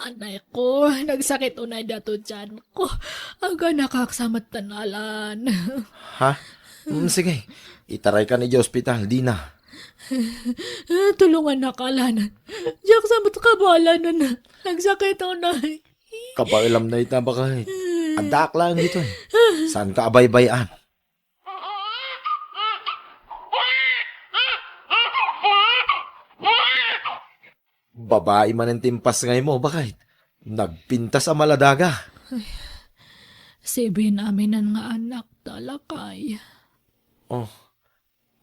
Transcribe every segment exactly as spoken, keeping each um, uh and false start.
Anay ko, nagsakit unay dato tiyan ko. Aganakak sa met tan, Alan. Ha? Mm, sige. Itaraykan iti ospital, dina. Tulongannak, Alan. Diak sa met kabalanan. Nagsakit unay. Kabaelam dayta, baket. Addaak laeng ditoy. Saanka a baybay-an? Babai manen ti impasngaymo, baket. Nagpintas a maladaga. Ay, sibin aminan nga anakta, lakay. Oh,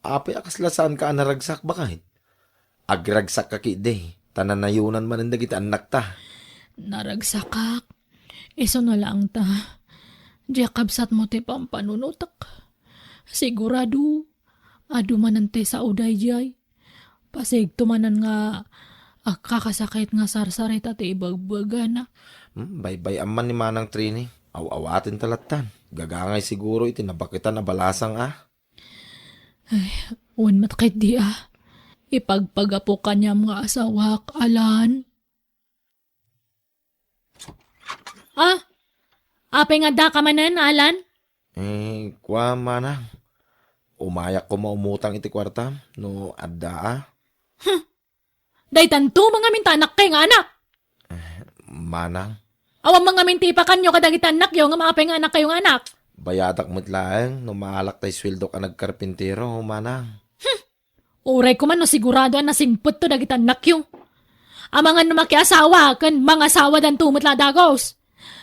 apay a kasla saanka a naragsak, baket? Agragsakka ketdi, ta nanayonan manen dagiti annakta. Naragsakak. Isuna laeng ta. Diak kabsatmo ti pampanunotek. Sigurado, adu manen ti sao daydiay. Pasigto manen nga agkakasakit nga sarsarita ti ibagbagana. Hmm, baybay-am man ni Manang Trini. Aw-awaten ta lattan. Gagangay siguro iti nabaketan a balasang a. Ay, wen met ketdi a. Ipagpagapu kaniam nga asawak, Alan. Ah, apay nga addaka manen, Alan? Eh, kua, manang. Umayak koma umutang iti kuartam, no adda a. Huh! Daytanto mangamin ta anakkayo nga anak. Eh, manang. Awan mangamin ti ipakanyo kadagiti annakyo ngem apay nga anakkayo nga anak? Bayadak met laeng no maalak tay sueldok a nagkarpintero, manang. Hmm. Uray koma no sigurado a nasingpetto dagiti annakyo. Amangan no makiasawa ken mangasawadanto met la dagus.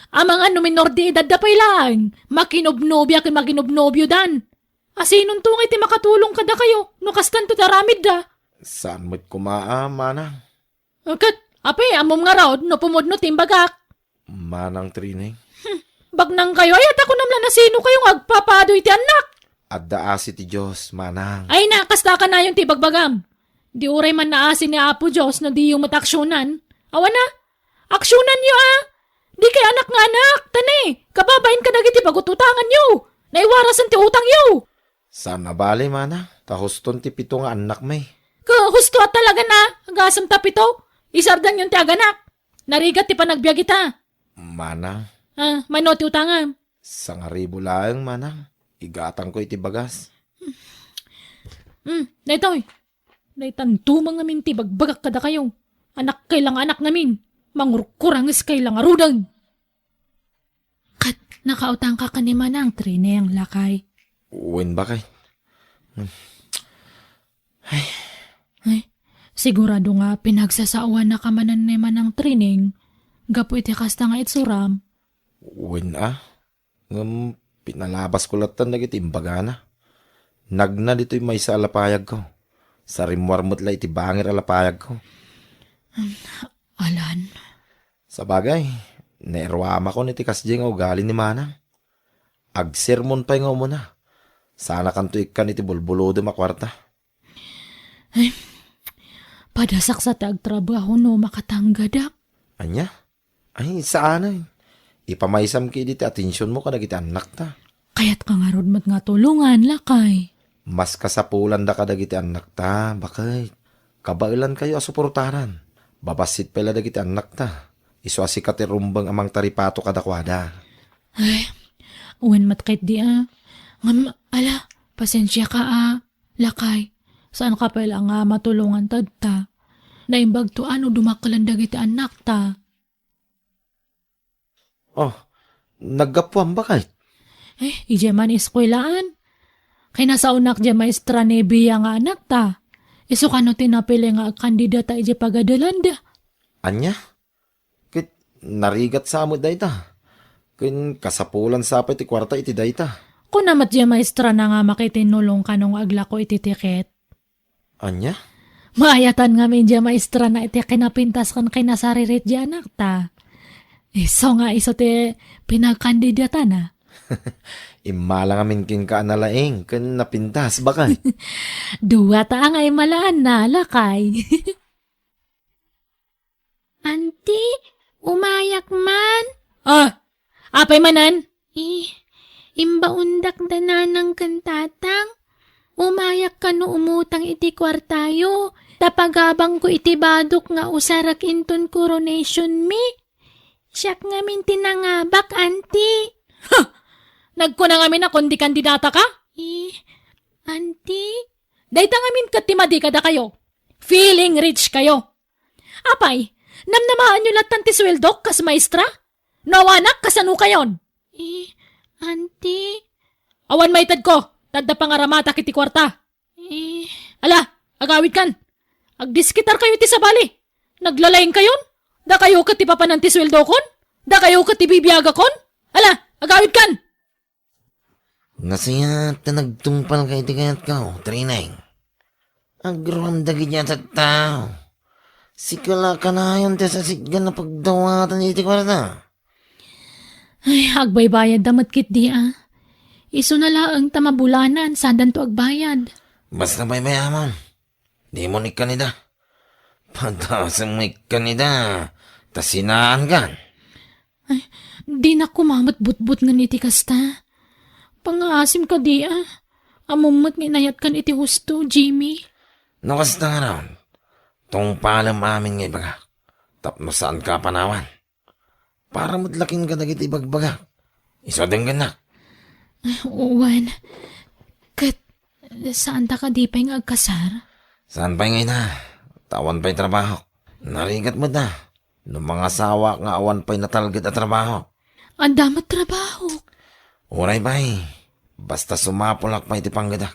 Amangan no minor de edadda pay laeng, makinobnobia ken makinobnobiodan. Asinonto ngay ti makatulong kadakayo no kastanto ti aramidda? Saan met koma a, manang. Ket, apay, ammom ngarud no pumudno ti imbagak? Manang Trineng. Hmm, bagnangkayo, ay, ta kunam la nasinokayo nga agpapaaduy ti annak? Adda asi ti Dios, manang. Ay na, kasta kanayon ti ibagbagam. Di uray man naasi ni Apo Dios no diyo met aksionan. Awan a, aksionanyo a. Dikay anak nga anak, ta ne, kababain kadagiti pagututangannyo. Naiwarasen ti utangyo. Saan a bale, manang, ta huston ti pito nga annakmi. Ka, husto a talaga na, agasem ta pito. Isardanyon ti aganak. Narigat ti panagbiag ita. Manang. Ah, mano ti utangam? Sangaribu laeng, manang. Igatangko iti bagas. Hmm, daytoy. Daytanto mangamin ti bagbagak kadakayo. Anakkay la nga anak ngamin. Mangurkuranges kay la ngaruden. Ket nakautangka ken ni Manang Trineng, lakay? Wen, baket. Hmm. Ay. Ay, sigurado nga pinagsasaoannaka manen ni Manang Trineng gapu iti kasta nga itsuram. Wen a, ngem pinalabasko lattan dagiti imbagana. Nagna ditoy maysa a lapayagko. Sarimmuar met la iti bangir a lapayagko. Alan. Sabagay, nairuamakon iti kasdiay nga ugali ni Manang. Agsermon pay nga umuna. Sanakanto ikkan iti bulbulodem a kuarta. Ay, padasaksa ti agtrabaho no makatanggadak. Ania? Ay, saan ay. Ipamaysam ketdi ti atensionmo kadagiti annakta. Kayatka ngarud met nga tulongan, lakay. Mas kasapulanda kadagiti annakta, baket. Kabaelankayo a suportaran. Babassit pay la dagiti annakta. Isu a sika ti rumbeng a mangtaripato kadakuada. Ay, wen met ketdi a. Ngem, ala, pasensiaka a. Lakay, saanka pay la nga matulongan tatta. Naimbagto a no dumakelen dagiti annakta. Oh, naggapuam, baket? Eh, idiay man eskuelaan. Kinasaonak diay maestra ni Bia nga anakta. Isu kano ti napili nga agkandidata idiay pagadelanda. Ania? Ket narigat sa met dayta. Ken kasapulan sa pay ti kuarta iti dayta. Kuna met diay maestrana nga makitinnulong kano nga aglako iti tiket. Ania? Maayatan ngamin diay maestrana iti kinapintas ken kinasaririt diay anakta. Isu nga isu ti pinagkandidatana. Immala ngamin kenka a nalaing ken napintas, baket. Dua ta nga immalaanna, lakay. Anti, umayak man. Ah, apay manen? Eh, imbaondak da nanang ken tatang. Umayak kano umutang iti kuartayo. Ta pagabangko iti badok nga usarek inton coronation mi. Siak ngamin ti nangabak, Auntie. Ha! Nagkuna ngamin a kundi kandidataka? Eh, Auntie? Dayta ngamin ket ti madi kadakayo. Feeling rich kayo. Apay, namnamaenyo lattan ti sueldok kas maestra? No awanak, kasano kayon? Eh, Auntie? Awan maitedko, ta adda pangaramatak iti kuarta. Eh. Ala, agawidkan. Agdiskitarkayo iti sabali. Naglalaingkayon? Dakayo ket ti papanan ti sueldokon? Dakayo ket ti bibiagakon? Ala, agawidkan. Nasayaat ta nagtungpalka iti kayatko, Trineng. Agruam dagiti a tattao. Sika la kanayon ti asasitgan a pagdawatan iti kuarta. Ay, agbaybayadda met ketdi a. Isuna laeng ta mabulanan, saandanto agbayad. Basta baybayamon. Dimon ikkanida. Padasem ikkanida. Ta sinaankan. Ay, dinak koma met butbutngen iti kasta. Pangngaasim kadi a. Ammom met nga inayatkan iti husto, Jimmy. No kasta ngarud, tungpalem amin nga ibagak. Tapno saanka a panawan. Para met la kenka dagiti ibagbagak. Isu a denggennak. Wen, ket saanta kadi pay nga agkasar? Saan pay nga ita, ta awan pay trabahok. Narigat met a, no mangasawaak nga awan pay natalged a trabahok. Adda met trabahok. Uray pay, basta sumapulak pay ti panggedak.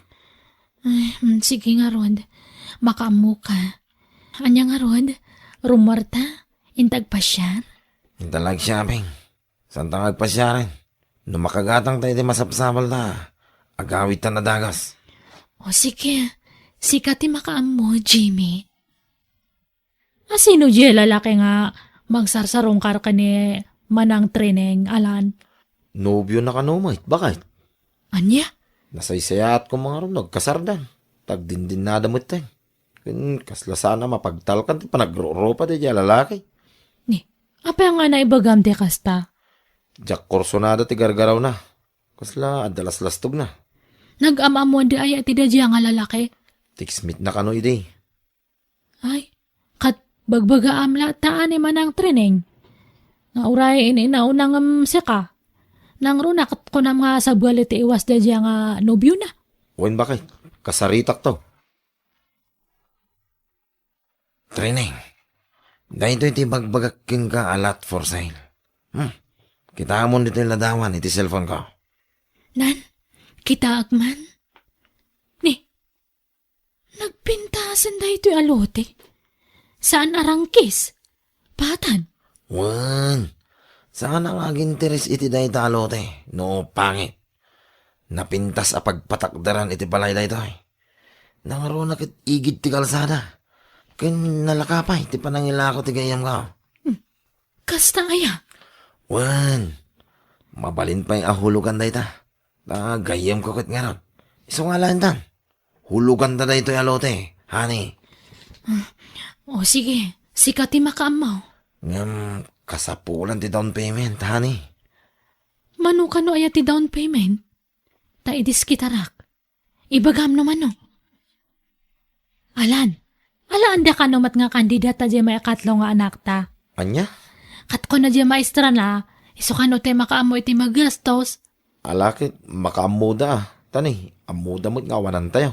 Ay, mm, sige ngarud. Makaammoka. Ania ngarud? Rummuarta? Inta agpasiar? Inta la ag-shopping. Saanta nga agpasiaren? No makagatangta iti masapsapulta, agawidta a dagus. O sige, sika ti makaammo, Jimmy. A, sino diay lalaki nga magsarsarungkar ken ni Manang Trineng, Alan? Nobiona kano met, baket? Ania? Nasaysayaat koma ngarud no agkasardan. Ta agdindinnada metten. Ken kasla saan a mapagtalkan ti panagrurupa daydiay a lalaki. Ni, apay nga naibagam ti kasta? Diak kursunada ti gargarawna. Kasla adda laslastogna. Nagam-ammoanda aya ti daydiay nga lalaki? Text mate na kano idi. Ay, ket bagbagaam latta a ni Manang Trineng. Nga uray in-inauna ngem sika. Nangruna ket kunam nga sabali ti iwas daydiay nga nobiona. Wen, baket, kasaritakto. Trineng, daytoy ti ibagbagak kenka a lot for sale. Hmm. Kitaamon ditoy ladawan iti cellphone ko. Nan, kitaak man. Ni, nagpintasen daytoy a lote. Saan a rangkis. Patan. Wen, saan a nga aginteres iti dayta a lote no pangit. Napintas a pagpatakderan iti balay daytoy. Nangruna ket igid ti kalsada. Ken nalaka pay ti panangilako ti gayyemko. Hmm. Kasta aya? Wen, mabalin pay a hulogan dayta. Ta gayyemko ket ngarud. Isu nga alaentan. Huloganta daytoy a lote, honey. Ah, o sige, sika ti makaammo. Ngem kasapulan ti down payment, honey. Mano kano aya ti down payment? Ta idiskitarak. Ibagam no mano. Alan, alaanda kano met nga kandidata diay maikatlo nga anakta. Ania? Ket kuna diay maestrana, isu kano ti makaammo iti magastos. Ala ket makaammoda a. Ta ni, ammoda met nga awanantayo.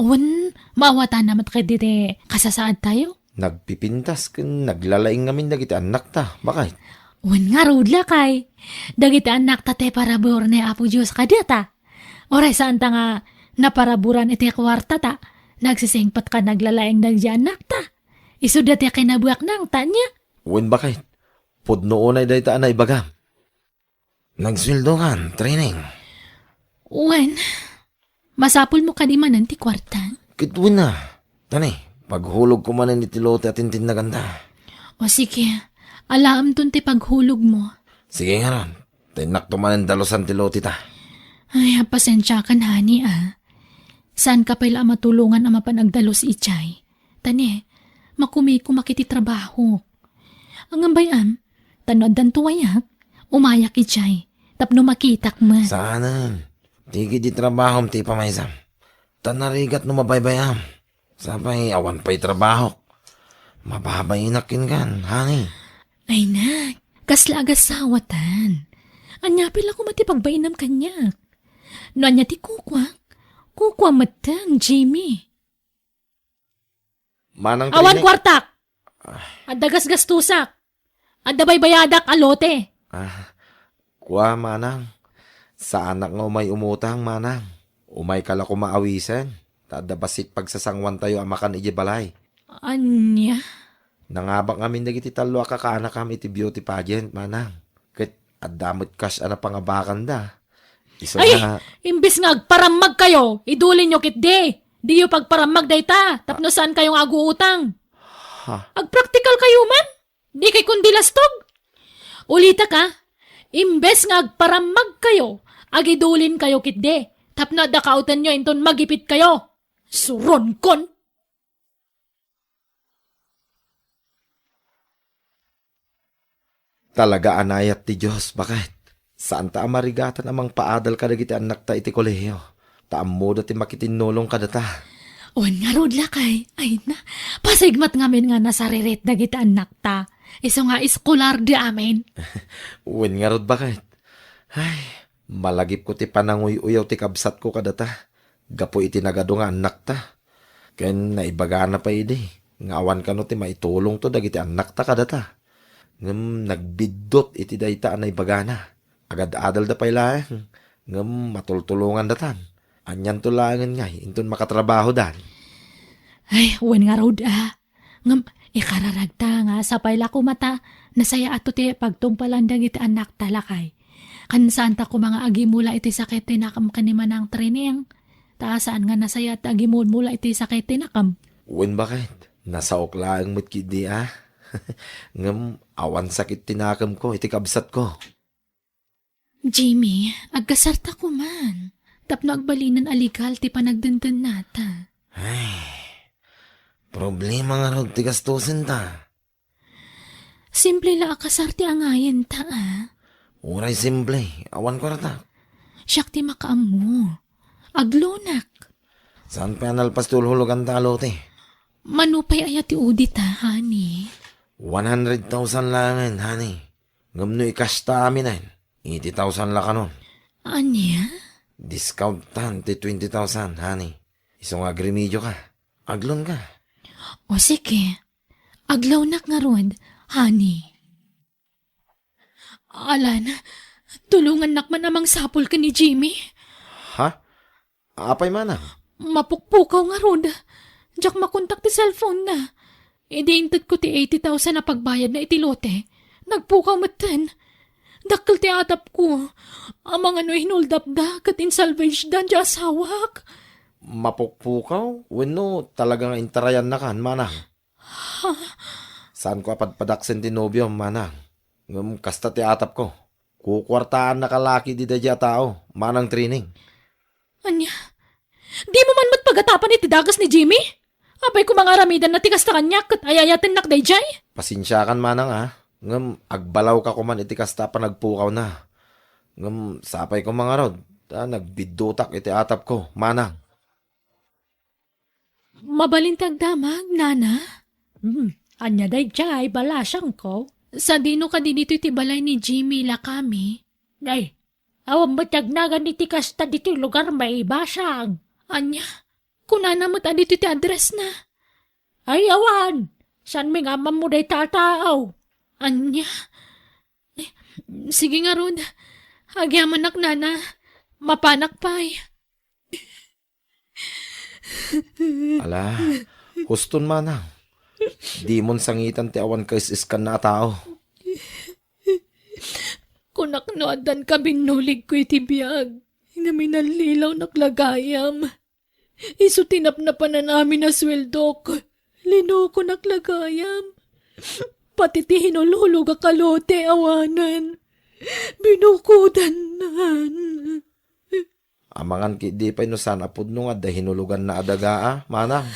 Wen, maawatana met ketdi ti kasasaadtayo. Nagpipintas ken naglalaing ngamin dagiti annakta, baket. Wen ngarud, lakay. Dagiti annakta ti parabur ni Apo Dios kadata. Uray saanta nga naparaburan iti kuartata, nagsisingpet ken naglalaing dagiti annakta. Isuda ti kinabuaknangta, ania? Wen, baket. Pudno unay dayta a naibagam. Nagsueldokan, Trineng. Wen, masapulmo kadi manen ti kuarta? Ket wen a. Ta ni, paghulogko manen iti lote a tintinnaganta. O sige, alaemton ti paghulogmo. Sige ngarud, ta innakto manen dalusan ti loteta. Ay, pasensiakan, honey, a. Saanka pay la a matulongan a mapan agdalus idiay. Ta ni, makumikoma iti trabaho. Ngem bay-am, ta no addanto ayak, umayak idiay, tapno makitak met. Saanen. Ti igid ti trabahom ti ipamaysam. Ta narigat no mabaybay-am. Sapay, awan pay trabahok. Mababainak kenkan, honey. Ay, nak, kasla agasawatan. Ania pay la koma ti pagbainam kaniak? No ania ti kukuak, kukuam metten, Jimmy. Manang Awan Trini. Kuartak! Adda gasgastusak. Adda baybayadak a lote. Ah, kua, manang. Saanak nga umay umutang, manang. Umayka la koma awisen. Ta adda bassit pagsasanguantayo a makan idiay balay. Ania? Nangabak ngamin dagiti tallo a kakaanakam iti beauty pageant, manang. Ket adda met cash a napangabakanda. Isu Ay, nga imbes nga agparammag kayo, idulinyo ketdi. Diyo pagparammag dayta, tapno saan kayo nga aguutang. Ha? Agpraktikal kayo man. Di kay kundi lastog. Ulitak, a, imbes nga agparammag kayo, agidulin kayo ketdi. Tapno adda kautenyo inton magipit kayo. Suronkon! Talaga a nayat ti Dios, baket. Saanta a marigatan a mangpaadal kadagiti annakta iti kolehiyo. Ta ammoda ti makitinnulong kadata. Wen ngarud, lakay. Ay na, pasig met ngamin nga nasaririt dagiti annakta. Isu nga eskolarda amin. Wen ngarud, baket. Ay, malagipko ti pananguy-uyaw ti kabsatko kadata. Gapu iti nagadu nga annakta. Ken naibagana pay idi nga awan kano ti maitulongto dagiti annakta kadata. Ngem nagbiddut iti dayta a naibagana. Agad-adalda pay laeng, ngem matultulongandatan. Anianto laengen ngay inton makatrabahodan? Ay, wen ngarud, a. Ngem ikararagta nga sapay la koma ta nasayaatto ti pagtungpalan dagiti annakta, lakay. Ken saanta koma nga agimula iti sakit ti nakem ken ni Manang Trining. Ta saan nga nasayaat ti agimulmula iti sakit ti nakem. Wen, baket. Nasaok laeng met ketdi, a. Ngem awan sakit ti nakemko iti kabsatko. Jimmy, agkasarta koman. Tapno agbalinen a legal ti panagdendennata. Ay, problema ngarud ti gastosenta. Simple la a kasar ti angayenta, a. Uray simple, awan kuarta. Siak ti makaammo. Aglonak. Saan pay a nalpas ti ulhuloganta a lote? Mano pay aya ti udita, honey? One hundred thousand laengen, honey. Ngem no i-cash ta aminen, eighty thousand la kanon. Ania? Discount tan ti twenty thousand, honey. Isu nga agremedioka. Aglonka. O sige. Aglawnak ngarud, honey. Alan, tulongannak man a mangsapul ken ni Jimmy. Ha? Apay manang? Mapukpukaw ngarud. Diak makontak ti cellphone na. Idi intedko ti eighty thousand a pagbayadna iti lote, nagpukaw metten. Dakkel ti atapko. Amangan no hinuldapda ket insalvageda ti asawak. Mapukpukaw? Wenno talaga nga intarayannakan, manang? Saanko a padpadaksen ti nobiom, manang. Ngem kasta ti atapko. Kukuartaannaka la ketdi daydiay a tao, manang Trining. Ania? Dimo man met pagatapan iti dagus ni Jimmy? Apay koma nga aramidanna ti kasta kaniak ket ay-ayatennak daydiay? Pasensiakan, manang, a. Ngem agbalawka koman iti kasta a panagpukawna. Ngem sapay koma ngarud, ta nagbiddutak iti atapko, manang. Mabalin ti agdamag, nana? Hmm, ania daydiay, balasangko? Sadino kadi ditoy ti balay ni Jimmy, lakami? Ay, awan met ti agnagan iti kasta ditoy lugar, maibasang. Ania? Kunana met a ditoy ti address na. Ay, awan. Saan mi nga ammo dayta a tao? Ania? Eh, sige ngarud. Agyamanak, nana. Mapanak pay. Ala, huston, manang. Dimon sangitan ti awan kaes-eskanna a tao. Kunak no addan kabinnuligko iti biag, ngem inallilawnak la gayam. Isu ti napnapanan amin a sueldok. Linokonak la gayam. Pati ti hinulhulogak a lote awanen. Binukodannan. Amangan ketdi pay no saan a pudno nga adda hinuloganna a daga a, manang.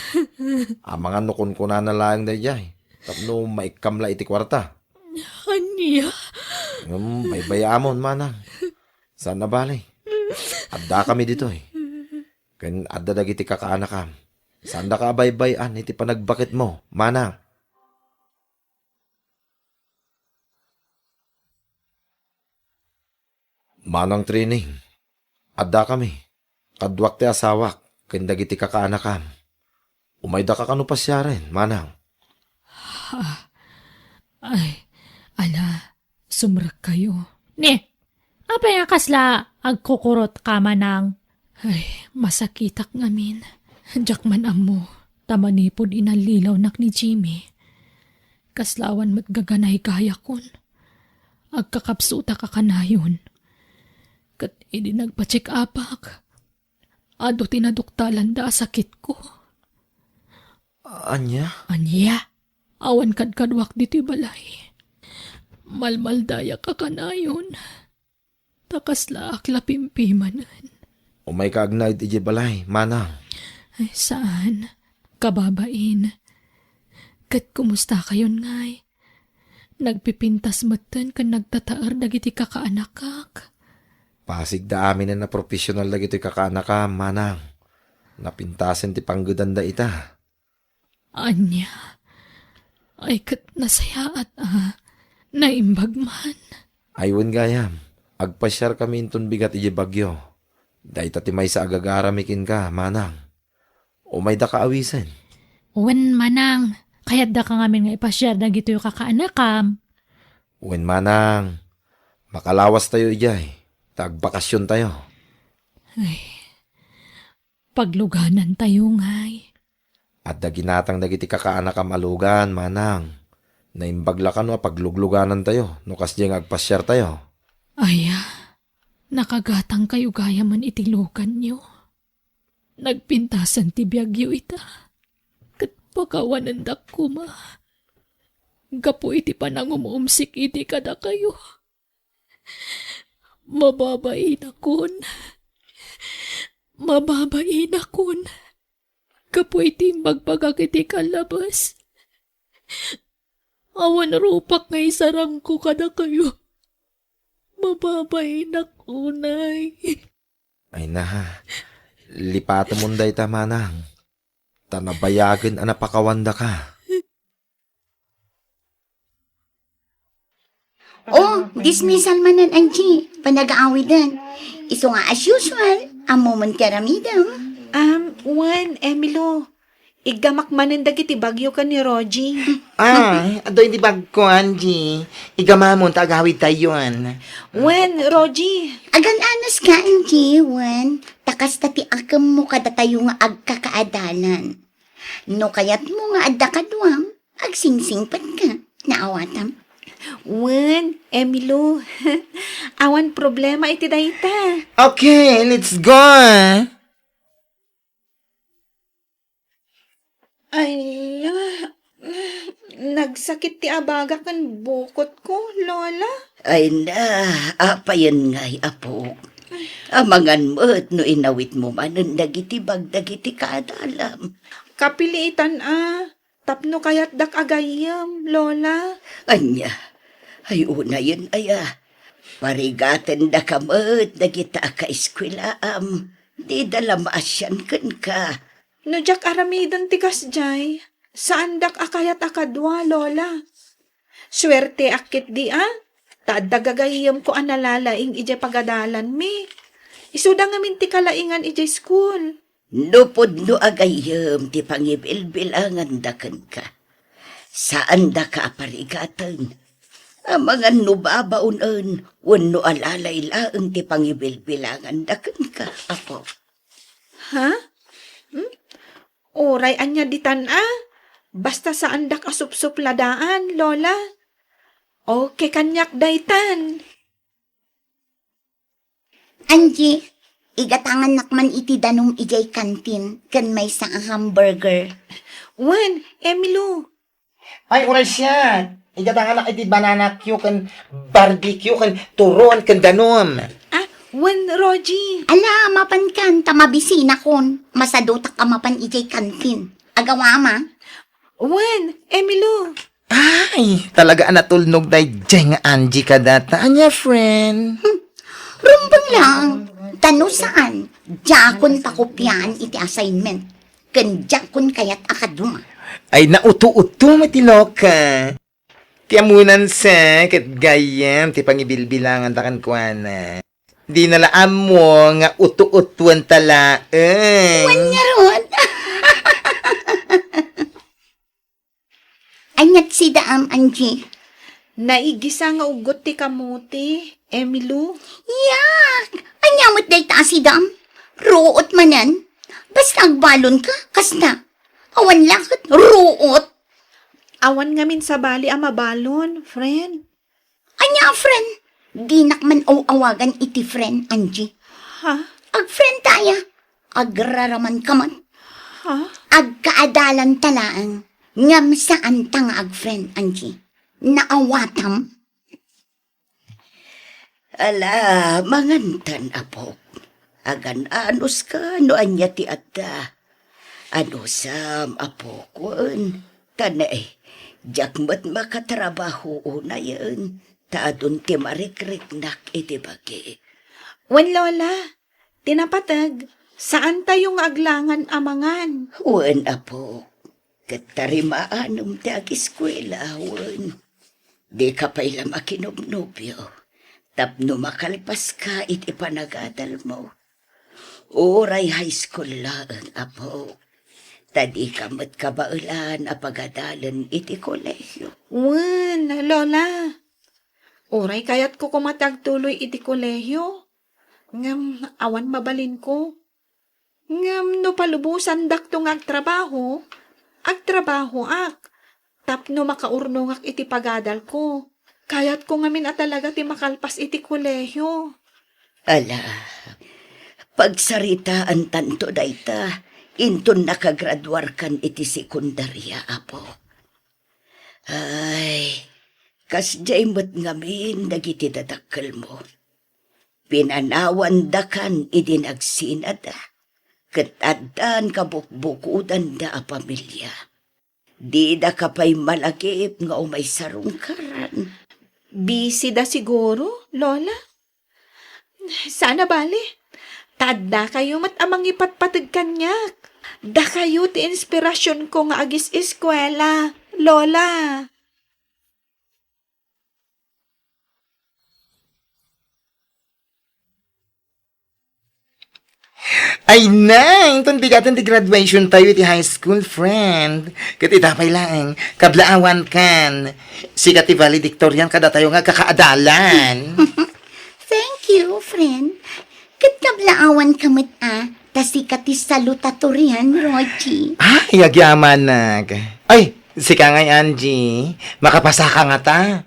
Amangan no kunkunana laeng daydiay, tapno maikkam la iti kuarta. Ania? Ngem baybay-amon, manang. Saan a bale. Addakami ditoy. Ken adda dagiti kakaanakam. Saandaka a baybay-an iti panagbaketmo, manang. Manang Trining, addakami, kaduak ti asawak ken dagiti kakaanakam. Umaydaka kano pasiaren, manang? Ah, ay, ala, sumrekkayo. Ne, apay nga kasla agkukurotka, manang? Ay, masakitak ngamin. Diak man ammo, ta manipud inallilawnak ni Jimmy, kasla awan met gaganaykayakon. Agkakapsutak a kanayon. Ket idi nagpa-check-upak, adu ti naduktalanda a sakitko. Ania? Ania? Awan kadkaduak ditoy balay. Malmaldayak a kanayon. Ta kaslaak la pimpimanen. Umayka agnaed idiay balay, manang. Ay, saan. Kababain. Ket kumustakayon ngay? Nagpipintas metten ken nagtataer dagiti kakaanakak. Pasigda aminen a professional dagitoy kakaanakam, manang. Napintasen ti panggedanda ita. Ania? Ay, ket nasayaat a. Naimbag man. Ay, wen gayam. Agpasiarkami inton bigat idiay Baguio. Dayta ti maysa a gagarami kenka, manang. Umaydaka awisen. Wen, manang. Kayatdaka ngamin nga ipasiar dagitoy kakaanakam. Wen, manang. Makalawastayo idiay. Ta agbakasiontayo. Ay. Pagluganantayo ngay. Adda ginatang dagiti kakaanakam a lugan, manang. Naimbag la kano a paglugluganantayo no kasdiay nga agpasiartayo. Aya, nakagatangkayo gayamen iti luganyo. Nagpintasan ti biagyo ita. Ket pakawanendak koma. Gapu iti panangum-umsik idi kadakayo. Mababainakon. Mababainakon. Gapu iti imbagbaga iti kallabas. Awan rupak nga isarangko kadakayo. Mababainak unay. Ay na, lipatemon dayta, manang. Ta nabayagen a napakawandaka. Oh, dismissal manen, Angie. Panagaawiden. Isu nga as usual, ammomen ti aramidem. Um, wen, Emilo, iggamak manen dagiti bagyo ken ni Rogie. Ah, adu iti bagko, Angie. Iggamamon ta agawidtayon. Wen, Rogie. Agan-anas ka, Angie, wen. Ta kasta ti akemmo kadatayo nga agkakaadalan. No kayatmo nga adda kaduam, agsingsingpetka. Naawatam. Wen, Emilo. Awan problema iti dayta. Okay, let's go. Ay, ah, nagsakit ti abaga ken bukotko, Lola. Ay na, apayen ngay, apok. Amangan met no inawitmo manen dagiti bag dagiti kaadalam. Kapilitan a, tapno kayatdak a gayyem, Lola. Ania? Ay, unayen aya. Parigatendaka met dagita a kaeskuelaam. Dida la maasian kenka. No diak aramiden ti kasdiay, saandak a kayat a kadua, Lola. Suerteak ketdi a, ta adda gagayyemko a nalalaing idiay pagadalanmi. Isuda ngamin ti kalaingan idiay school. No pudno a gayyem ti pangibilbilanganda kenka, saandaka a parigaten. Amangan no babaonen wenno alalay laeng ti pangibilbilanganda kenka, apo. Ha? Hmm? Uray ania ditan a? Basta saandak a supsupladaan, Lola. Okay kaniak daytan. Angie, igatangannak man iti danum idiay kantin ken maysa a hamburger. Wen, Emilo. Ay, uray siak. Igatanganak iti banana cue ken barbecue ken turon ken danum. Ah, wen, Rogie. Ala, mapankan ta mabisinakon. Masadutak a mapan idiay kantin. Agawama? Wen, Emilo. Ay, talaga a natulnog daydiay nga Angie kadata. Ania, friend? Hmm. Rumbeng lang. Ta no saan, diakon pakopiaan iti assignment. ken diakon kayat a kadua. Ay, nauto-uto met ti loka. Ti ammonan sa, ket gayyem ti pangibilbilanganta kenkuana. Dina la ammo nga uto-utuenta laeng. Wen ngarud. Aniat si Daam, Angie? Naigisa nga uggot ti kamote, Emilu. Yak! Ania met dayta a si Daam? Ruot manen? Basta agbalonka, kasta. Awan la ket ruot. Awan ngamin sabali a mabalon, friend. Ania a friend? Dinak man aw-awagan iti friend, Angie. Ha? Agfriendta aya. Agraramanka man. Ha? Agkaadalanta laeng. Ngem saanta nga agfriend, Angie. Naawatam? Ala, mangantan, apok. Agan-anuska no ania ti adda. Anusam, apok, wen. Ta ne, diak met makatrabaho unayen, ta adun ti marikriknak iti bagi. Wen, Lola, ti napateg, saantayo nga aglangan a mangan. Wen, apok. Ket tarimaanem ti agiskuela, wen. Dika pay la makinobnobio tapno makalpaska iti panagadalmo. Uray high school laeng, apok. Ta dika met kabaelan a pagadalen iti kolehio. Wen, Lola. Uray kayatko koma ti agtuloy iti kolehio. Ngem awan mabalinko. Ngem no palubosandakto nga agtrabaho, agtrabahoak tapno makaurnongak iti pagadalko. Kayatko ngamin a talaga ti makalpas iti kolehio. Ala, pagsaritaantanto dayta inton nakagraduarkan iti sekundaria, apo. Ay, kasdiay met ngamin dagiti dadakkelmo. Pinanawandakan idi nagsinada, ket addan kabukbukudanda a pamilia. Didaka pay malagip nga umay sarungkaran. Busy da siguro, Lola? Saan a bale. Ta addakayo met a mangipatpateg kaniak. Dakayo ti inspirasionko nga agis-eskuela, Lola. Ay na, inton bigaten ti graduation tayo iti high school, friend. Ket ita pay laeng, kablaawankan. Sika ti valedictorian kadatayo nga agkakaadalan. Thank you, friend. Ket kablaawanka met a, ta sika ti salutatorian, Rogie. Ay, agyamanak. Ay, sika ngay, Angie. Makapasaka ngata.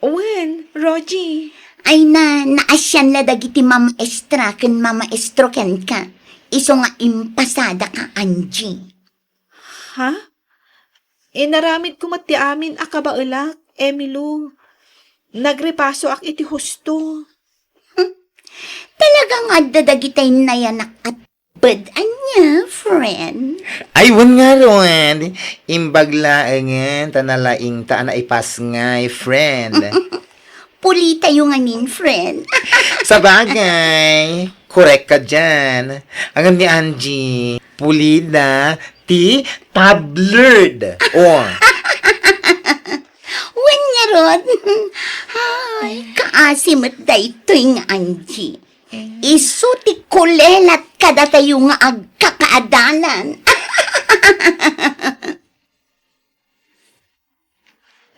Wen, Rogie. Ay na, naasian la dagiti mamaestra ken mamaestro kenka. Isu nga impasadaka, Angie. Ha? Inaramidko met ti amin a kabaelak, Emilu. Nagrepasoak iti husto. Talaga nga adda dagiti nayanak a ped ania, friend? Ay, wen ngarud. Imbag laengen ta nalaingta a naipasngay, friend. Pulitayo ngamin, friend. Sabagay, korek ka dian. Ngem ni Angie, pulida ti tabloid. Oh. Wen ngarud. Ay, kaasi met daytoy nga Angie. Isu ti kulelat kadatayo nga agkakaadalan.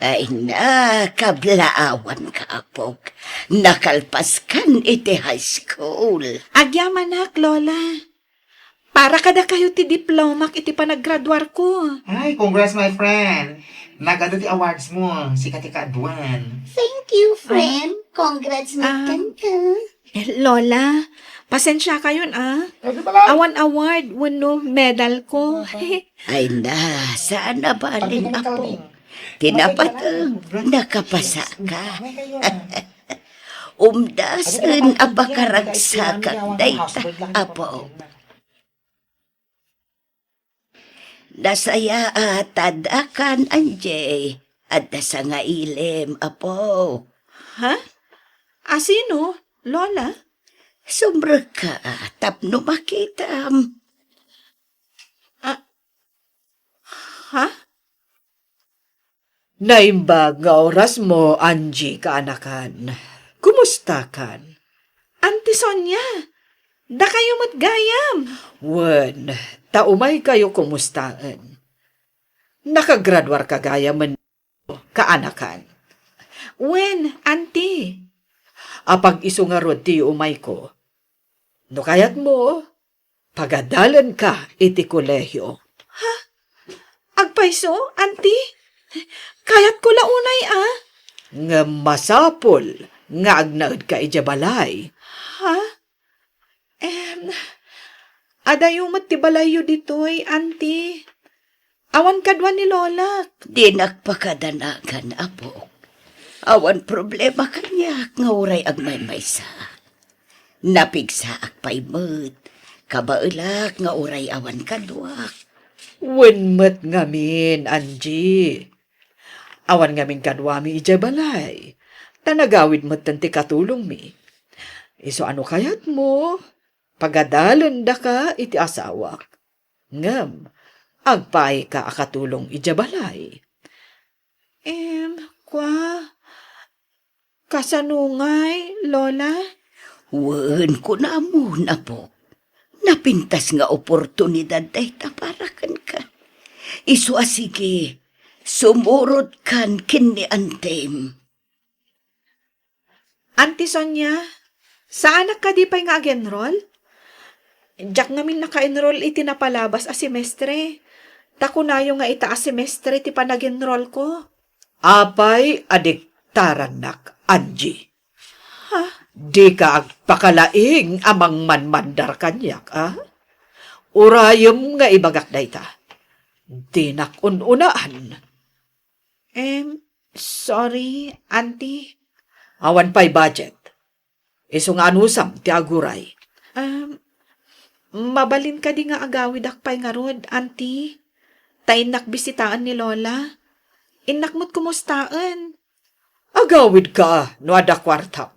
Ay na, kablaawanka, apok. Nakalpaskan iti high school. Agyamanak, Lola. Para kadakayo ti diplomak iti panaggraduarko. Ay, congrats, my friend. Nagadu ti awards mo. Sika ti kaaduan. Thank you, friend. Congrats met kenka. Eh, Lola, pasensiakayon, ah. Awan award wenno medal ko. Ay na, saan a balin, apo. Ti napateg, nakapasaka. Umdasen a pakaragsakak dayta, apo. Nasayaat ta addakan, Angie. Adda sangailem, apo. Ha? Asino, Lola? Sumrekka tapno makitam. Ha? Naimbag nga orasmo, Angie, kaanakan. Kumustakan? Auntie Sonia, dakayo met gayam. Wen, ta umaykayo kumustaen. Nakagraduarka gayam, kaanakan. Wen, Auntie. Apag isu ngarud ti umayko. No kayatmo, pagadalenka iti kolehio. Ha? Agpayso, Auntie? Kayatko la unay a. Ngem masapul nga agnaedka idiay balay. Ha? Em, adayo met ti balayyo ditoy, Auntie. Awan kadua ni Lolak. Dinak pakadanagan, apok. Awan problema kaniak nga uray agmaymaysa. Napigsaak pay met. Kabaelak nga uray awan kaduak. Wen met ngamin, Angie. Awan ngamin kaduami idiay balay. Ta nagawid metten ti katulongmi. Isu a no kayatmo, pagadalendaka iti asawak. Ngem, agpaayka a katulong idiay balay. Em, kua, kasano ngay, Lola? Wen, kunamon, apok. Napintas nga oportunidad dayta para kenka. Isu a sige, sumurotkan ken ni antem. Auntie Sonia, saanak kadi pay nga ag-enroll? Diak ngamin naka-enroll iti napalabas a semestre. Ta kunayo nga ita a semestre ti panag-enrollko. Apay a diktarannak, Angie? Ha? Dika agpakalaing a mangmanmandar kaniak, a? Urayem nga ibagak dayta. Dinak un-unaan. Em, sorry, Auntie. Awan pay budget. Isu nga anusam ti aguray. Em, mabalin kadi nga agawidak pay ngarud, Auntie? Ta innak bisitaen ni Lola. Innak met kumustaen. Agawidka no adda kuartam.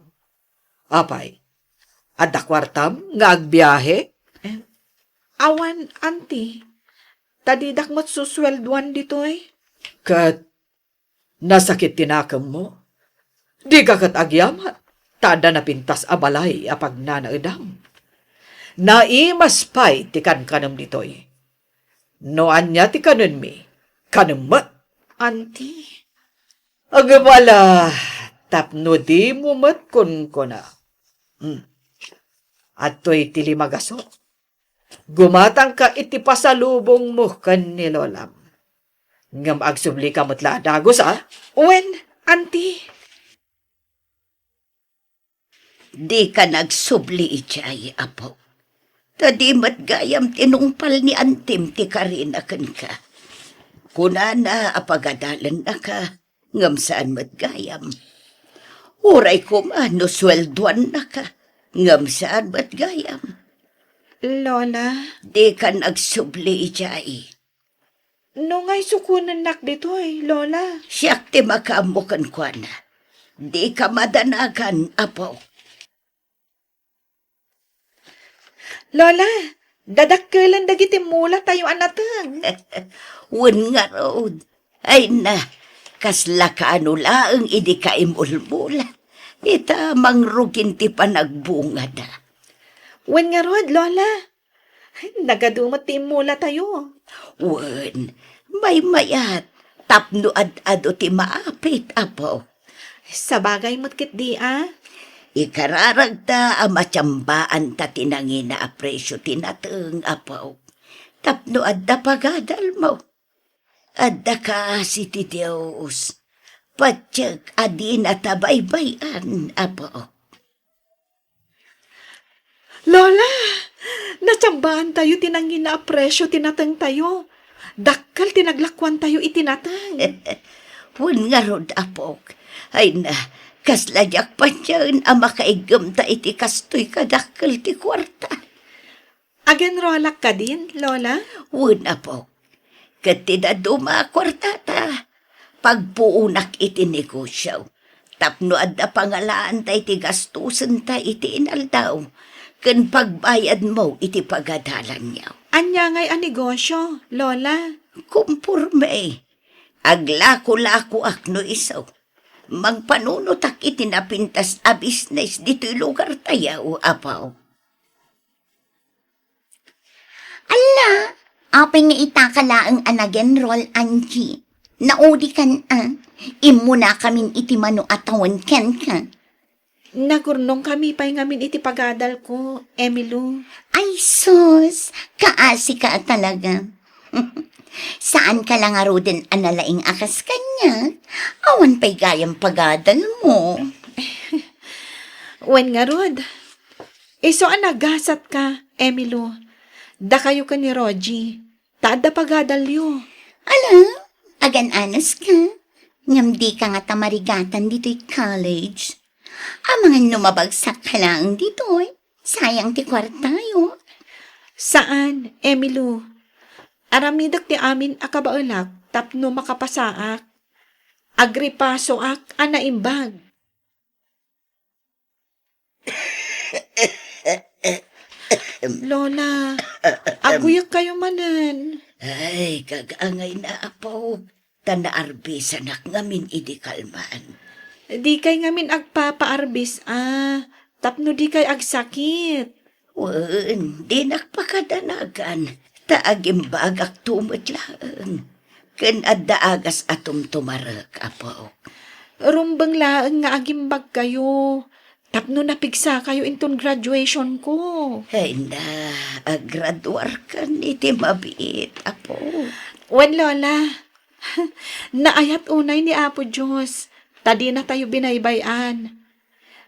Apay, adda kuartam nga agbiahe? Em, awan, Auntie. Ta didak met susueldoan ditoy. Ket nasakit ti nakemmo? Dika ket agyaman, ta adda napintas a balay a pagnanaedam. Naimas pay ti kankanem ditoy. No ania ti kanenmi, kanem met. Auntie. Agabala, tapno dimo met kunkuna. Hmm. Adtoy ti lima gaso. Gumatangka iti pasalubongmo ken ni Lolam. Ngem agsublika met la a dagus, a? Wen, Auntie. Dika agsubli idiay, apo. Ta di met gayam tinungpal ni antim ti karina kenka. Kunana a pagadalennaka, ngem saan met gayam. Uray koma no sueldoannaka, ngem saan met gayam. Lola. Dika agsubli idiay. No ngay sukonennak ditoy, Lola? Siak ti makaammo kenkuana. Dika madanagan, apo. Lola, dadakkelen dagiti mulatayo a nateng. Wen ngarud. Ay na, kasla kaano laeng idi kaimulmula. Ita mangrugin ti panagbungada. Wen ngarud, Lola. Nagadu met ti immulatayo. Wen, maymayat, tapno ad-adu ti maapit, apo. Sabagay met ketdi a. Ikararagta a matiambaanta ti nangina a presio ti nateng, apo. Tapno adda pagadalmo. Adda kaasi ti Dios. Patiek a dinata baybay-an, apo. Lola, natiambaantayo ti nangina a presio ti natengtayo. Dakkel ti naglakuantayo iti nateng. Wen ngarud, apok. Ay na, kasla diak patien a makaiggemta iti kastoy kadakkel ti kuarta. Agenrolak kadin, Lola? Wen, apok. Ket ti dadduma a kuartata, pagpuonak iti negosio. Tapno adda pangalaanta iti gastosenta iti inaldaw, ken pagbayadmo iti pagadalanyo. Ania ngay a negosio, Lola? Kumporme. Aglako-lakoak no isu. Mangpanunotak iti napintas a bisnes ditoy lugartayo, Apo. Alla, apay nga itaka laeng a nag-enroll, Angie? Naudikan a. Immunakamin iti mano a tawen kenka. Nagurnongkami pay ngamin iti pagadalko, Emilou. Ay sus, kaasika a talaga. Saanka la ngaruden a nalaing a kas kaniak? Awan pay gayam pagadalmo. Wen ngarud, isu a nagasatka, Emilou. Dakayo ken ni Rogie, ta adda pagadalyo. Ala, agan-anuska. Ngem dika ngata marigatan ditoy college. Amangan no mabagsak ka laeng ditoy, sayang ti kuartayo. Saan, Emilou. Aramidek ti amin a kabaelak tapno makapasaak. Agripasoak a naimbag. Lola, aguyekkayo manen. Ay, kagangayna, Apo, ta naarbisanak ngamin idi kalman. Dikay ngamin agpapaarbis a, tapno dikay agsakit. Wen, dinak pakadanagan, ta agimbagakto met laeng. Ken adda agas a tumtumarek, Apo. Rumbeng laeng nga agimbagkayo, tapno napigsakayo inton graduation ko. Ay na, agraduarkan iti mabiit, Apo. Wen, Lola, naayat unay ni Apo Dios, ta dinatayo binaybay-an.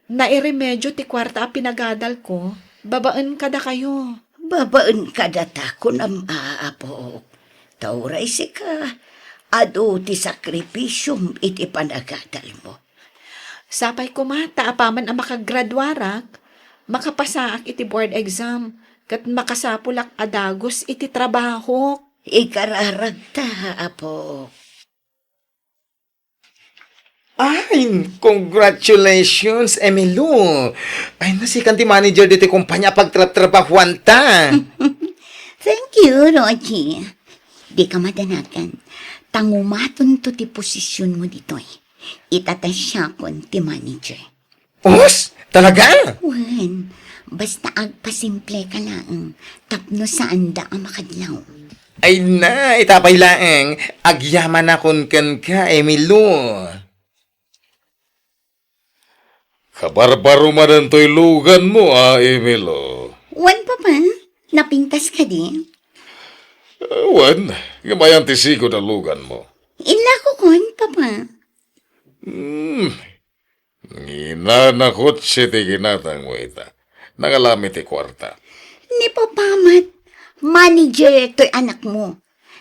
Nairemedio ti kuarta a pinagadalko babaen kadakayo. Babaen kadata, kunam a, Apo. Ta uray sika, adu ti sakripisiom iti panagadalmo. Sapay koma ta apaman a makagraduarak, makapasaak iti board exam, ket makasapulak a dagus iti trabahok. Ikararagta, Apo. Ay, congratulations, Emilou! Ay, nasikan ti manager ditoy kumpanya a pagtrabtrabahuanta. Thank you, Rogie. Dika madanagan. Tangumatonto ti posisyonmo ditoy. Ita ta siakon ti manager. Us? Talaga? Wen, basta agpasimple ka laeng, tapno saanda a makadlaw. Ay na, ita pay laeng, agyamanakon kenka, Emilou. Kabarbaro manen toy luganmo, a, Emilou. Wen, Papa, napintas kadi? Eh, wen, ngem ayan ti sigud a luganmo? Inlakokon, Papa. Hmm, Nginanakot ti kinatangmo ita. Nangalami ti kuarta. Ni Papa met, manager toy anakmo.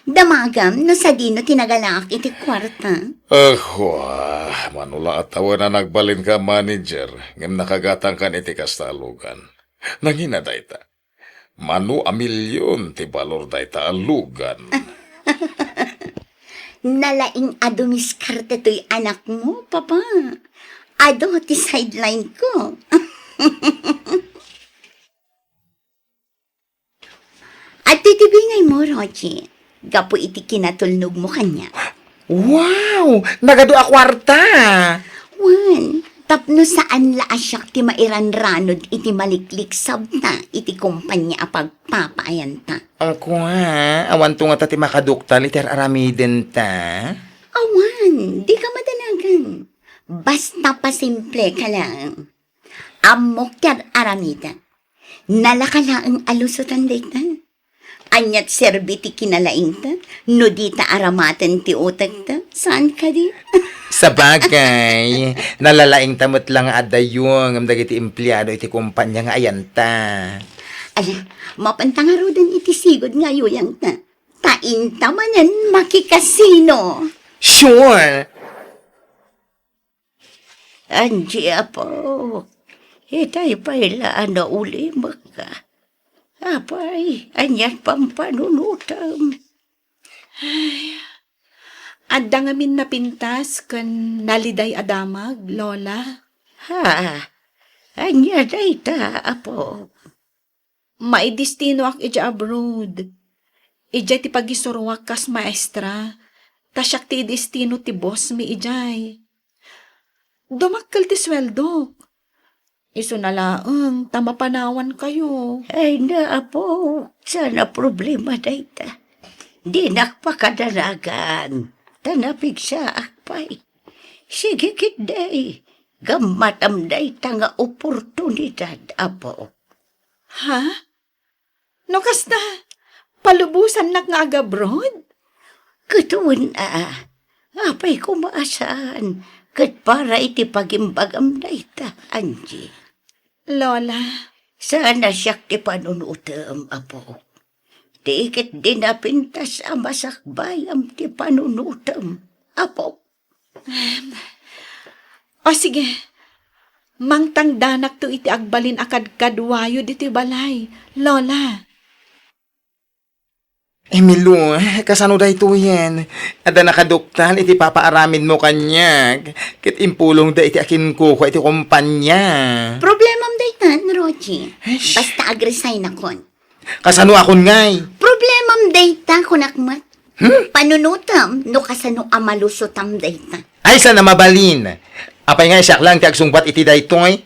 Damagam no sadino ti nagalaak iti kuarta. Ako, ah, mano la a tawen a nagbalinka a manager, ngem nakagatangkan iti kasta a lugan. Nangina dayta. Mano a milion ti balor dayta a lugan. Nalaing a dumiskarte toy anakmo, Papa. Adu ti sideline ko. Adtoy ti bingaymo, Rogie, gapu iti kinatulnogmo kaniak. Wow! Nagadu a kuarta! Wen, tapno saan la a siak ti mairanranod iti malikliksabta iti kompania a pagpapaayanta. Ang kua, awanto ngata ti makaduktal iti ar-aramidenta? Awan, dika madanagan. Basta pasimple ka lang. Ammok ti ar-aramida. Nalaka laeng a lusotan dayta. Ania ti serbi ti kinalaingta no dita aramaten ti utekta? Saan kadi? Sabagay, nalalaingta met la nga adda yungem dagiti empleado iti kompania nga ayanta. Ala, mapanta ngaruden iti sigud nga ayuyangta. Ta inta manen makikasino. Sure! Angie, Apo, itay pay la a naulimekka. Apay, aniat pampanunotem? Ay, adda ngamin napintas ken naliday a damag, Lola. Ha? Ania dayta, Apo? Maidestinoak idiay abroad. Idiay ti pagisuruak kas maestra, ta siak ti idistino ti boss mi idiay. Dumakkel ti sueldok. Isuna laeng ta mapanawankayo. Ay, na, apo, saan a problema dayta. Dinak pakadanagan, ta napigsaak pay. Sige ketdi, gammatam dayta nga oportunidad, apo. Ha? No kasta, palubosannak nga agabroad? Ket wen a, apay koma a saan, ket para iti pagimbagam dayta, Angie. Lola. Saan a siak ti panunutem, apo. Ti ketdi napintas a masakbayam ti panunutem, apo. Em. O sige, mangtangdanakto iti agbalin a kadkaduayo ditoy balay, Lola. Emilio, kasano daytoyen? Adda nakaduktal iti papaaramidmo kaniak, ket impulongda iti akinkukua iti kompania. Problemam daytan, Rogie. Eish. Basta agresign akon. Kasano akon ngay? Problemam dayta, kunak met. Hmm? Panunutam no kasano a malusotam dayta. Ay, saan a mabalin? Apay nga, siak lang ti agsungbat iti daytoy?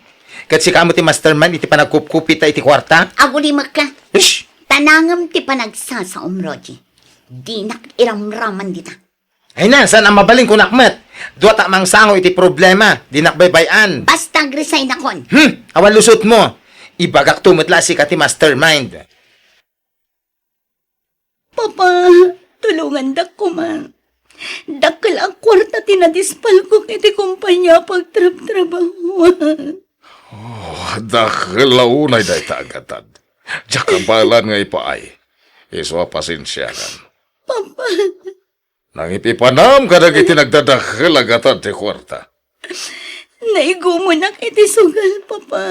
Ket sika met ti mastermind iti panagkupkupita iti kuarta? Agulimek ka. Ish! Tanangem ti panagsasaom, Rogie. Dinak iramraman dita. Ay na, saan a mabalin, kunak met? Dua ta mangsango iti problema, dinak baybay-an. Basta agresign akon. Hmm, awan lusotmo. Ibagakto met la a sika ti mastermind. Papa, tulongandak koma. Dakkel a kuarta ti nadispalkok iti kompania a pagtrabtrabahuan. Oh, dakkel a unay dayta a gatad. Diak kabaelan nga ipaay. Isu a pasensiakan. Papa. Nangipipanam kadagiti nagdadakkel a gatad ti kuarta. Naigumonak iti sugal, Papa.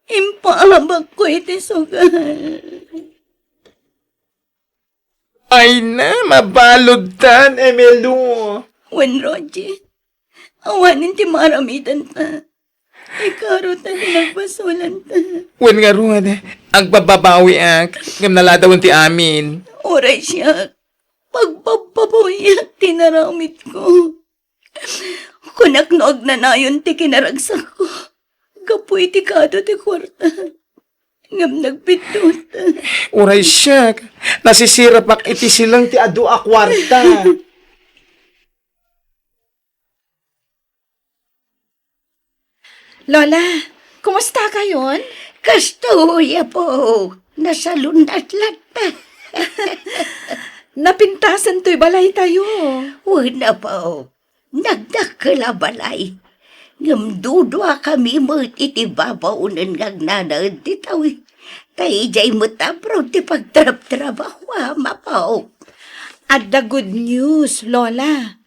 Impaabakko iti sugal. Ay na, mabaludtan, Emilio. Wen, Rogie, awanen ti maaramidanta. Ikaruta ti nagbasolanta. Wen ngarud, agbababawiak, ngem naladawen ti amin. Uray siak, pagbababawiak ti naramidko. Kunak no agnanayon ti kinaragsakko gapu iti kado ti kuarta. Ngem nagbiddut. Uray siak, nasisirapak iti silang ti adu a kuarta. Lola, kumusta kayon? Kastoy, apo. Nasalunat latta. Napintasen toy balay tayo. Wen, apo. Nagdakkel a balay. Ngem duduakami met iti babaonen nga agnanaed ti tawi. Ta idiay met abroad ti pagtrabtrabahuam, apo. Adda good news, Lola.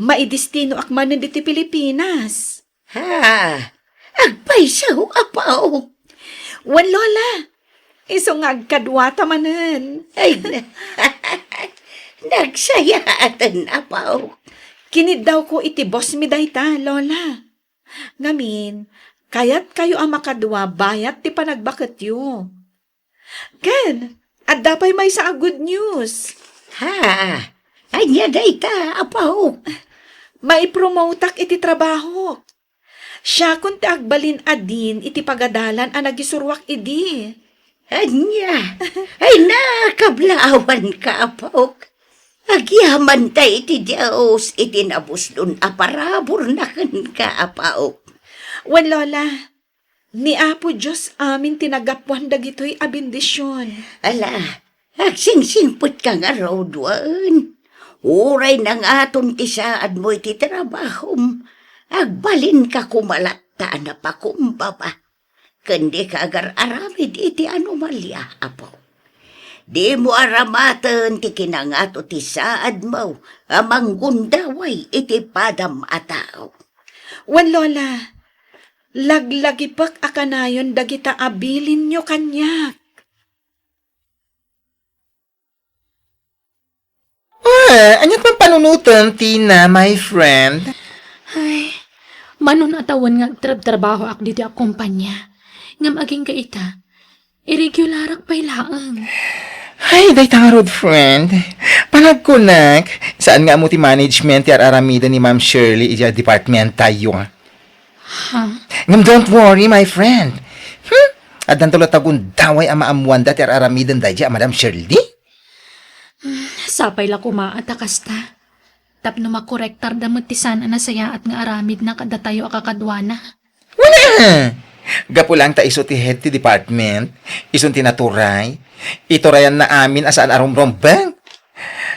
Maidistinoak manen ditoy Pilipinas. Ha? Agpayso, apo? Wen, Lola. Isu nga agkaduata manen. Ay, na-, nagsayaaten, apo. Kiniddawko iti boss mi dayta, Lola. Ngamin, kayatkayo a makadua bayat ti panagbaketyo. Ken, adda pay maysa a good news. Ha? Ania dayta, apo? Maipromotak iti trabahok. Siakon ti agbalin a dean iti pagadalan a nagisuroak idi. Ania? Ay, nakablaawanka, apo. Agyamanta iti Dios iti nabusdon a paraburna kenka, apo. Wen, Lola, ni Apo Dios amin ti naggapuan dagitoy a bendision. Ala, agsingsingpetka ngarud wen. Uray nangaton ti saadmo iti trabahom, agbalinka koma latta a napakumbaba. Ken dika agar-aramid iti anomalia, apo. Dimo aramaten ti kinangato ti saadmo a manggundaway iti padam a tao. Wen, Lola, laglagipek a kanayon dagita a bilinyo kaniak. Ah, aniat man panunotem, Tina, my friend? Ay, manon a tawen nga agtrabtrabahoak ditoy a kompania. Ngem agingga ita, irregularak pay laeng. Ay, dayta ngarud, friend. Panagkunak, saan nga ammo ti management ti ar-aramiden ni Ma'am Shirley idiay department tayo. Ha? Ngem don't worry, my friend. Hmm? Addanto latta gundaway a maammoanda ti ar-aramiden daydiay a Madam Shirley. Sapay la koma a ta kasta. Tapno makorektarda met ti saan a nasayaat nga aramidna kadatayo a kakaduana. Wen a! Gapu laeng ta isu ti head ti department, isun ti naturay, iturayanna amin a saan a rumrumbeng.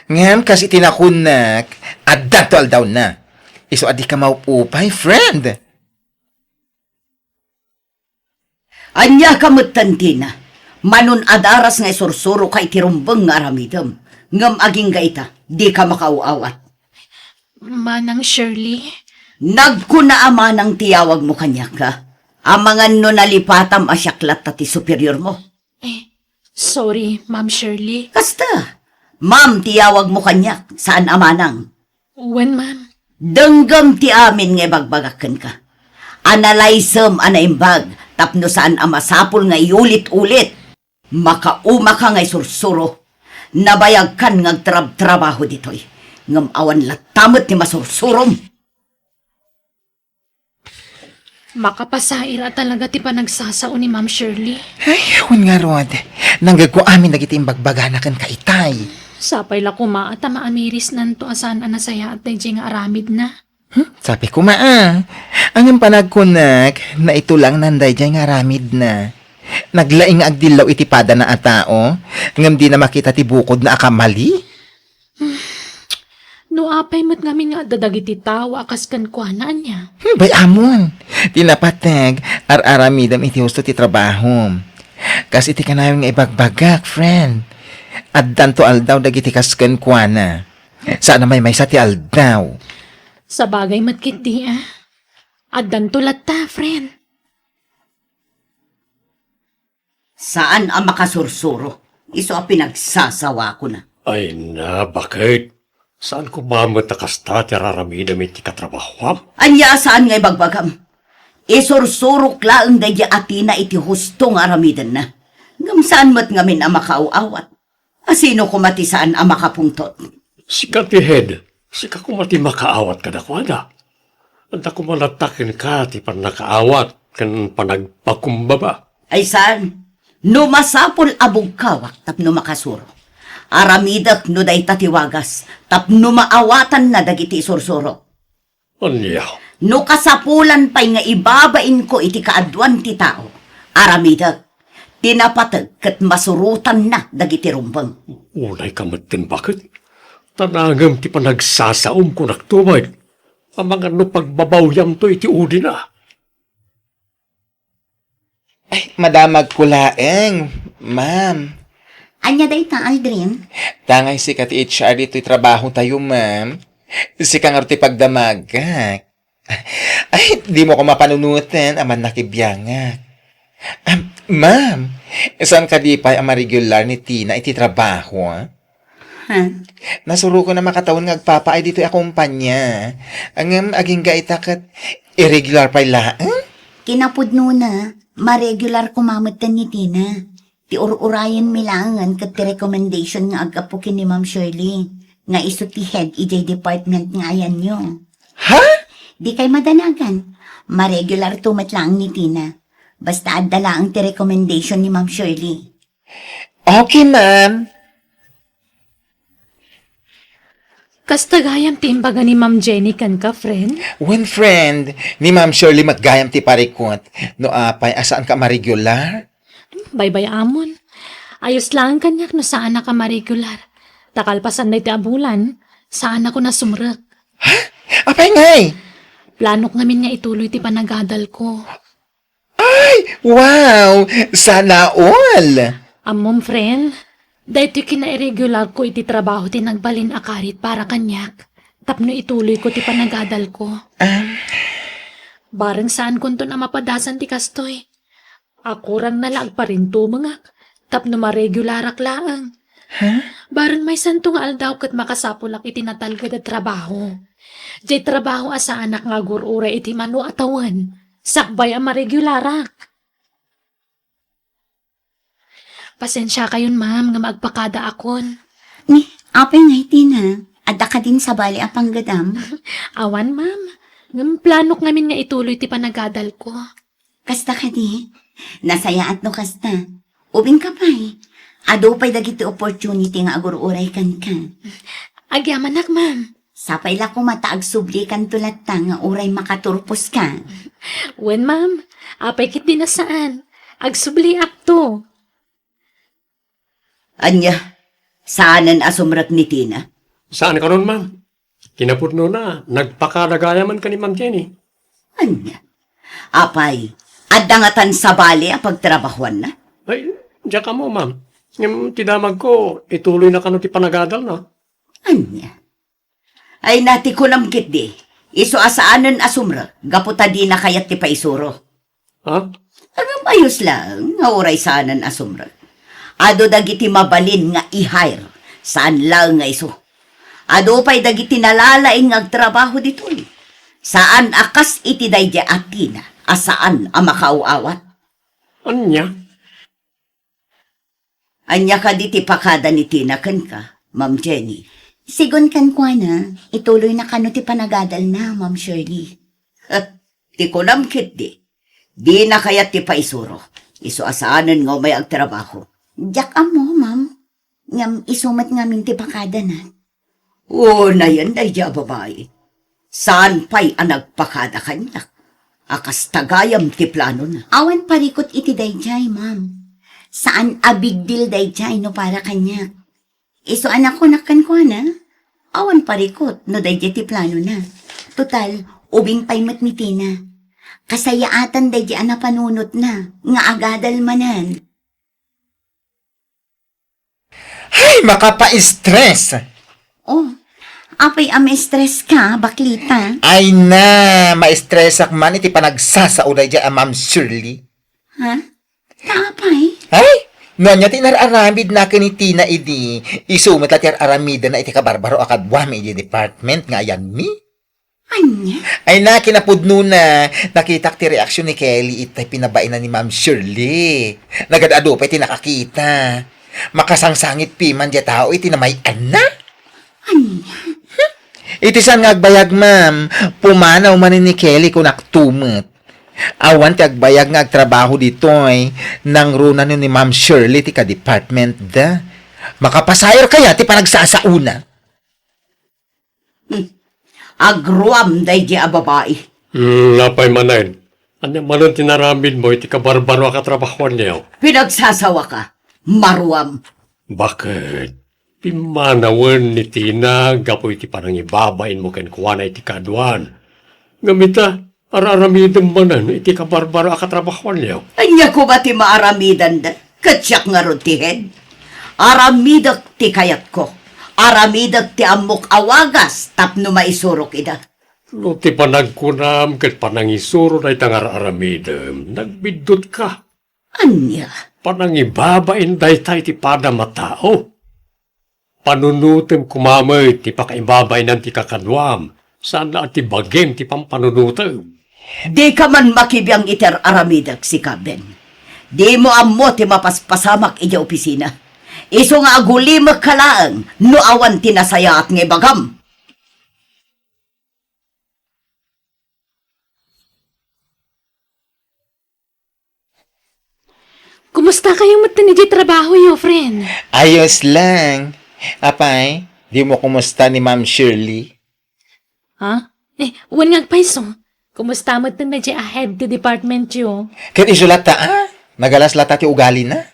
Ngem kas iti nakunak, addanto aldawna. Isu a dika maup-upay, friend. Ania ka metten, Tina? Manon adaras nga isursuroka iti rumbeng nga aramidem, ngem agingga ita, dika makaaw-awat. Manang Shirley? Nagkuna a manang ti yawagmo kaniak, a? Amangan no nalipatam a siak latta ti superiormo. Eh, sorry, Ma'am Shirley. Kasta, ma'am ti yawagmo kaniak, saan a manang. Wen, ma'am. Denggem ti amin nga ibagbagak kenka. Analaysem a naimbag tapno saan a masapul nga iulit-ulit. Makaumaka nga isursuro. Nabayagkan nga agtrabtrabaho ditoy. Ngem awan latta met ti masursurom. Makapasair a talaga ti panagsasao ni Ma'am Shirley. Ay, wen ngarud. Nanggegko amin dagiti imbagbagana kenka itay. Sapay la koma a ta maamirisnanto a saan a nasayaat daydiay nga aramidna. Hmm? Sapay koma a. Ngem panagkunak, naitulangnan daydiay nga aramidna. Naglaing nga agdillaw iti padana a tao, ngem dina makita ti bukodna a kamali. No apay met ngamin nga adda dagiti tao a kas kenkuana, ania? Hmm, bay-amon. Ti napateg, ar-aramidem iti husto ti trabahom. Kas iti kanayon nga ibagbagak, friend. Addanto aldaw dagiti kas kenkuana. Saan a maymaysa ti aldaw. Sabagay met ketdi, a. Addanto latta, friend. Saan a makasursuro. Isu a pinagsasawakona. Ay na, baket? Saan koma met a kasta ti ar-aramidem iti katrabahoam? Ania a saan nga ibagbagam? Isursurok laeng daydiay a Tina iti husto nga aramidenna. Ngem saan met ngamin a makaaw-awat. A sino koma ti saan a makapungtot? Sika ti head, sika koma ti makaawat kadakuada. Adda koma latta kenka ti pannakaawat ken panagpakumbaba. Ay saan, no masapul a bugkawak tapno makasuro, aramidek no dayta ti wagas tapno maawatanna dagiti isursuro. Ania? No kasapulan pay nga ibabainko iti kaaduan ti tao, aramidek ti napateg ket masurotanna dagiti rumbeng. Unayka metten, baket? Ta nangem ti panagsasaom, kunakto met. Amangan no pagbabawyamto iti udina. Ay, madamagko laeng, ma'am. Ania dayta, Aldrin? Tangay sika ti H R ditoy trabaho tayo, ma'am. Sika ngarud ti pagdamagak. Ay, dimo ko mapanunoten, amannak ti biangak. Am, ma'am, saan kadi pay a maregular ni Tina iti trabaho, a? Ha? Nasurokon a makatawen nga agpapaay ditoy a kompanya. Ngem agingga ita ket irregular pay laeng? Kinapudnona, maregular koma metten ni Tina. Ti ur-urayenmi laengen ket ti recommendation nga aggapu ken ni Ma'am Shirley, nga isu ti head idiay department nga ayanyo. Ha? Dikay madanagan. Maregularto met laeng ni Tina. Basta adda laeng ti recommendation ni Ma'am Shirley. Okay, ma'am. Kasta gayam ti imbaga ni Ma'am Jenny kenka, friend? Wen, friend, ni Ma'am Shirley met gayam ti parikut. No apay a saanka a maregular? Baybay-amon. Ayos laeng kaniak no saannak a maregular. Ta kalpasan daytoy a bulan, saannak a sumrek. Ha? Apay ngay? Planok ngamin nga ituloy ti panagadalko. Ay, wow! Sana all! Ammom, friend, daytoy kinairregularko iti trabaho ti nagbalin a karit para kaniak, tapno ituloyko ti panagadalko. Ah. Bareng saankonton a mapadasan ti kastoy. Akurangna la agparintumengak, tapno maregularak laeng. Ha? Bareng maysanto nga aldaw ket makasapulak iti natalged a trabaho. Diay trabaho a saannak nga agur-uray iti mano a tawen, sakbay a maregularak. Pasensiakayon, ma'am, nga agpakadaakon. Ni, apay nga iti na? Adda kadin sabali a panggadam? Awan, ma'am. Ngem planok ngamin nga ituloy ti panagadalko. Kasta kadi? Nasayaat no kasta. Ubingka pay. Adu pay dagiti opportunity nga agur-uray kenka. Agyamanak, ma'am. Sapay la koma ta agsublikanto latta nga uray makaturposka. Wen, ma'am. Apay ketdi a saan? Agsubliakto. Ania, saanen a sumrek ni Tina? Saan kanon, ma'am. Kinapudnona, nagpakada gayam ken ni Ma'am Jenny. Ania? Apay, adda ngatan sabali a pagtrabahuanna? Ay, diak ammo, ma'am. Ngem ti damagko, ituloyna kano ti panagadalna. Ania? Ay, na ti kunam ketdi, isu a saanen a sumrek gapu ta dina kayat ti paisuro. Ha? Ngem ayos laeng nga uray saanen a sumrek. Adu dagiti mabalin nga i-hire, saan laeng nga isu. Adu pay dagiti nalalaing nga agtrabaho ditoy. Saan a kas iti daydiay a Tina a saan a makaaw-awat. Ania? Ania kadi ti pakada ni Tina kenka, Ma'am Jenny? Sigun kenkuana, ituloyna kano ti panagadalna, Ma'am Shirley. Ti kunam ketdi, dina kayat ti paisuro. Isu a saanen nga umay agtrabaho. Diak ammo, ma'am. Ngem isu met ngamin ti pakadana. Unayen daydiay a babai. Saan pay a nagpakada kaniak a kasta gayam ti planona? Awan parikut iti daydiay, ma'am. Saan a big deal daydiay no para kaniak. Isu a nakunak kenkuana, awan parikut no daydiay ti planona. Total, ubing pay met ni Tina. Kasayaatan daydiay a napanunotna nga agadal manen. Ay, makapa-stress! Oh, apay a ma-stress ka, baklita? Ay na, ma-stressak man iti panagsasao daydiay a Ma'am Shirley. Ha? Ta apay? Ay, no ania ti inar-aramidna ken ni Tina idi, isu met la ti ar-aramidenna iti kabarbaro a kaduami iti department nga ayanmi? Ania? Ay na, kinapudnona, nakitak ti reaksion ni Kelly itay pinabaina ni Ma'am Shirley. Nagad-adu pay ti nakakita. Makasangsangit piman diay tao iti namay-anna. Ania? Iti saan nga agbayag, ma'am, pumanaw manen ni Kelly kunakto met. Awan ti agbayag nga agtrabaho ditoy, nangruna no ni Ma'am Shirley ti kadepartmentda. Makapasayar kaya ti panagsasaona? Hmm. Agruam daydiay a babai. Hmm, apay manen? Ania manen ti inaramidmo iti kabarbaro a katrabahuanyo? Pinagsasawaka. Maruam. Baket? Pimmanawen ni Tina gapu iti panangibabainmo kenkuana iti kaaduan. Ngem ita, ar-aramidem manen iti kabarbaro a katrabahuanyo. Ania koma ti maaramidenda? Ket siak ngarud ti head. Aramidek ti kayatko. Aramidek ti ammok a wagas tapno maisurok ida. No ti panagkunam ket panangisuro dayta nga ar-aramidem, nagbiddutka. Ania? Panangibabain dayta iti padam a tao. Panunotem koma met ti pakaibabainan ti kakaduam, saan la a ti bagim ti pampanunotem. Dika man makibiang iti ar-aramidek, sika, Ben. Dimo ammo ti mapaspasamak idiay opisina. Isu nga agulimekka laeng no awan ti nasayaat nga ibagam. Kumusta kayo met idiay trabaho yo, friend? Ayos lang. Apay, dimo kumusta ni Ma'am Shirley? Ha? Eh, wen nga agpayso. Kumusta met idiay a head ti department yo? Ket isu latta, ah? Nagalas latta ti ugalina.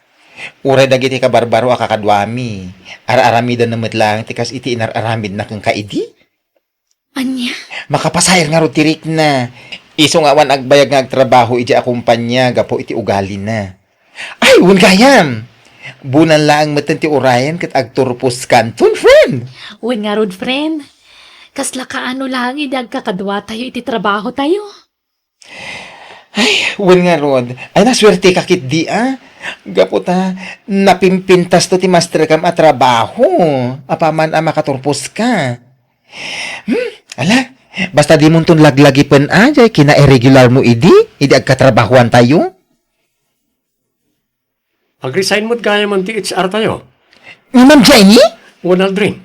Uray dagiti kabarbaro a kakaduami, ar-aramidenna met laeng ti kas iti inar-aramidna kenka idi. Ania? Makapasair ngarud ti rikna. Isu nga awan agbayag nga agtrabaho idiay a kompania gapu iti ugalina. Ay, wen gayam! Bunan laeng metten ti urayen ket agturposkanton, friend! Wen ngarud, friend. Kasla kaano laeng idi agkakaduatayo iti trabahotayo? Ay, wen ngarud. Ay, nasuerteka ketdi, ah. Gapu ta, napimpintasto ti masterkam a trabaho. Apaman a makaturposka. Hmm, ala, basta dimonton laglagipen, ah, diay kinairregularmo idi, idi agkatrabahoantayo. Ag-resign met gayamen ti H R tayo. Ni Ma'am Jenny? Wen, Aldrin.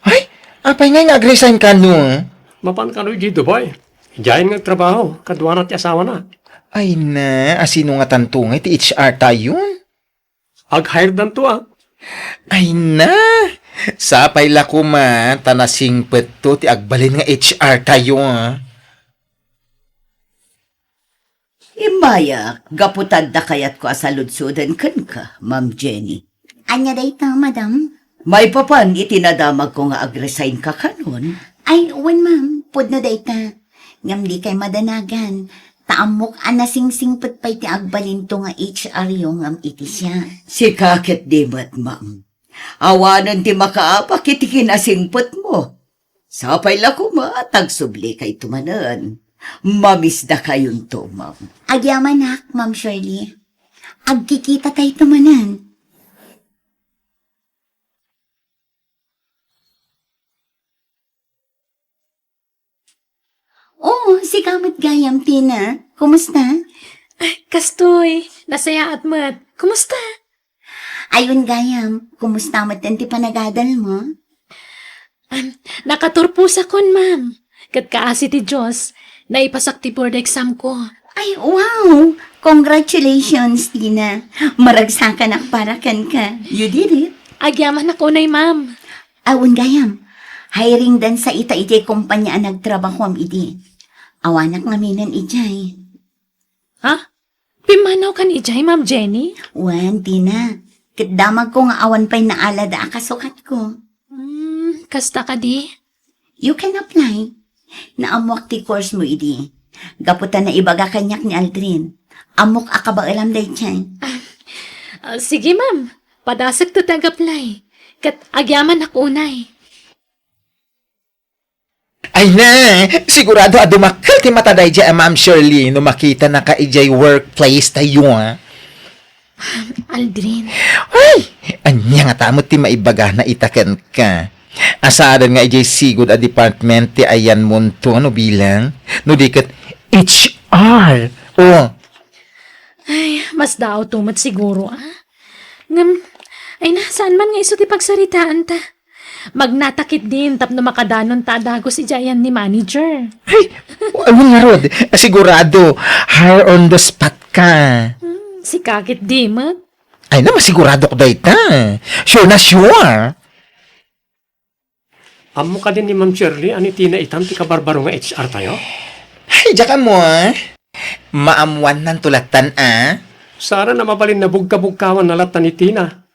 Ay, apay ngay nga ag-resign kano? Mapan kano idiay Dubai. Diayen nga agtrabaho, kaduana ti asawana. Ay na, asino nga tanto ngay ti H R tayo? Ag-hire danto, ah. Ay na, sapay la koma, ta nasingpetto ti agbalin nga H R tayo, ah. Immayak, gapu ta adda kayatko a saludsoden kenka, Ma'am Jenny. Ania dayta, madam? Maipapan iti nadamagko nga ag-resign ka kanon? Ay, wen, ma'am. Pudno dayta. Ngem dikay madanagan. Ta ammok a nasingsingpet pay ti agbalinto nga H R yo ngem iti siak. Sika ketdi met, ma'am. Awanen ti makaabak iti kinasingpetmo. Sapay la koma ta agsublikayo manen. Mamisdakayonto, ma'am. Agyamanak, Ma'am Shirley. Agkikitatayo manen. Oo, sika met gayam, Tina. Kumusta? Ay, kastoy. Nasayaat met. Kumusta? Ay, wen gayam, kumusta met ti panagadalmo? Am, nakaturposakon, ma'am. Ket kaasi ti Dios, naipasak ti board exam ko. Ay, wow! Congratulations, Tina. Maragsakanak para kenka. You did it. Agyamanak unay, ma'am. Awan gayam. Hiring dansa ita idiay kompania a nagtrabahoam idi. Awanak ngamin idiay. Ha? Pimmanawkan idiay, Ma'am Jenny? Wen, Tina. Ket damagko nga awan pay naalada a kasukatko. Hmm, kasta kadi? You can apply. Naammoak ti course mo idi. Gapu ta naibaga kaniak ni Aldrin. Ammok a kabaelam daydiay. Ah, sige, ma'am. Padasekto ti ag-apply. Ket agyamanak unay. Ay na, sigurado a dumakkel ti mata daydiay a Ma'am Shirley no makitanaka idiay workplace tayo, ah. Aldrin. Ay, ania ngata met ti maibagana ita kenka? Asaden nga idiay sigud a department ti ayanmonto no bilang, no di ket H R. Oh. Ay, masdaawto met siguro, ah. Ngem, ay na, saan man nga isu ti pagsaritaanta? Magnata ketdin tapno makadanonta a dagus idiay ayan ni manager. Ay, awan ngarud. Sigurado, hire on the spot ka. Hmm, sika ketdi met. Ay na, masiguradok dayta. Sure na sure. Ammo kadi ni Ma'am Shirley a ni Tina itan ti kabarbaro nga H R tayo? Ay, diak ammo, ah. Maammuannanto lattan, ah. Saan a mabalin nabugkabugkawan na lattan ni Tina.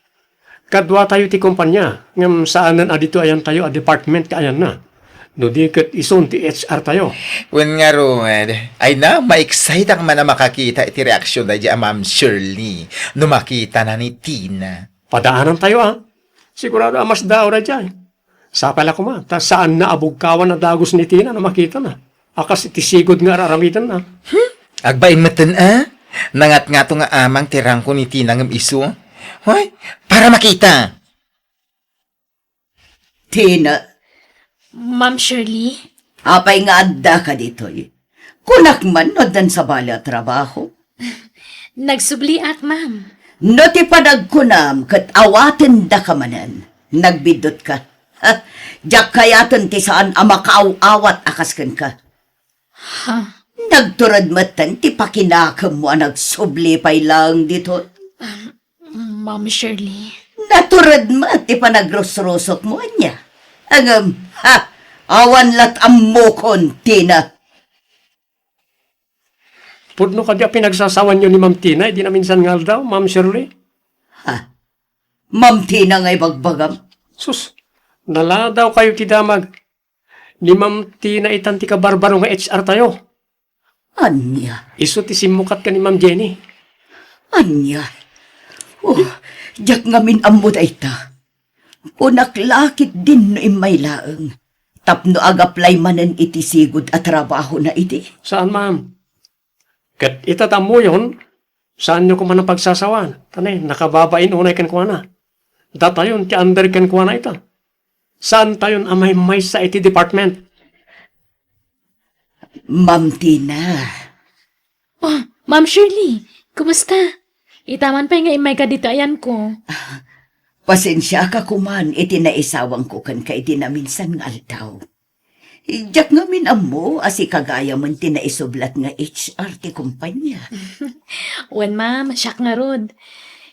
Kadua tayo ti kompania, ngem saanen a ditoy ayantayo a department ti ayanna. No di ket isun ti H R tayo. Wen ngarud, ay na, ma-excite-ak man a makakita iti reaksion daydiay a Ma'am Shirley no makitana ni Tina. Padaanantayo, a. Sigurado a masdaaw daydiay. Sapay la koma, ta saanna a bugkawan a dagus ni Tina no makitana a kas iti sigud nga ar-aramidenna. Hmm? Agbain metten, a? Nangatngato nga amang ti rangko ni Tina ngem isu. Hoy, para makita. Tina. Ma'am Shirley? Apay nga addaka ditoy? Kunak man no addan sabali a trabaho. Nagsubliak, ma'am. No ti panagkunam ket awatendaka manen, nagbiddutka. Ha? Diak kayaten ti saan a makaaw-awat a kas kenka. Ha? Nagtured metten ti pakinakemmo a nagsubli pay laeng ditoy. Ma'am Shirley. Natured met ti panagrusrusokmo, ania? Ngem, ha, awan lat ammokon, Tina. Pudno kadi a pinagsasawanyo ni Ma'am Tina idi naminsan nga aldaw, Ma'am Shirley? Ha? Ma'am Tina nga ibagbagam? Sus, naladaw kayo ti damag. Ni Ma'am Tina itan ti kabarbaro nga H R tayo. Ania? Isu ti simmukat ken ni Ma'am Jenny. Ania? Oh, diak ngamin ammo dayta. Kunak la ketdin no immay laeng. Tapno ag-apply manen iti sigud a trabahona idi. Saan, ma'am. Ket ita ta ammoyon, saanyo koma a pagsasawan. Ta ne, nakababain unay kenkuana. Datayon ti under kenkuana ita. Saantayon a maymaysa iti department. Ma'am Tina. Oh, Ma'am Shirley, kumusta? Ita man pay nga immayka ditoy ayanko. Pasensiaka koman iti naisawangko kenka iti naminsan nga aldaw. Diak ngamin ammo a sika gayamen ti naisublat nga H R ti kompania. Wen, ma'am, siak ngarud.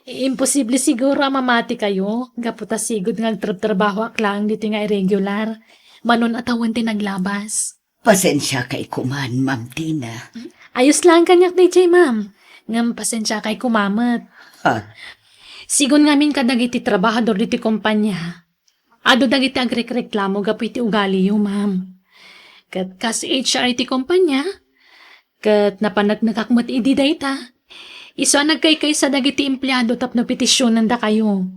Imposible siguro a mamatikayo gapu ta sigud nga agtrabtrabahoak laeng ditoy nga irregular. Mano a tawen ti naglabas. Pasensiakay koman, Ma'am Tina. Ayos laeng kaniak daydiay, ma'am. Ngem pasensiakay koma met. Ha? Sigun ngamin kadagiti trabahador ditoy kompania, adu dagiti agrekreklamo gapu iti ugaliyo, ma'am. Ket kas H R iti kompania, ket napaneknekak met idi dayta, isu a nagkaykaysa dagiti empleado tapno petisionendakayo,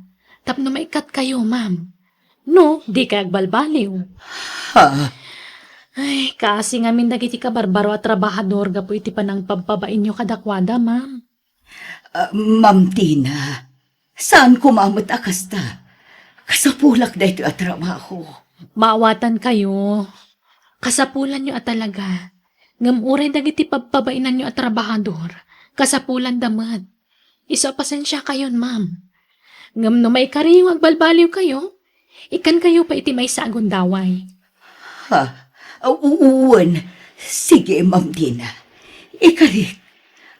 tapno maikkatkayo, ma'am. No, dikay agbalbaliw. Ha? Ay, kaasi ngamin dagiti kabarbaro a trabahador gapu iti panangpabpabainyo kadakuada, ma'am. Ah, Ma'am Tina, saan koma met a kasta. Kasapulak daytoy a trabaho. Maawatankayo. Kasapulanyo a talaga. Ngem uray dagiti pabpabainanyo a trabahador, kasapulanda met. Isu a pasensiakayon, ma'am. Ngem no maikariyo nga agbalbaliwkayo, ikkankayo pay iti maysa a gundaway. Ha? U-, wen. Sige, Ma'am Tina. Ikarik.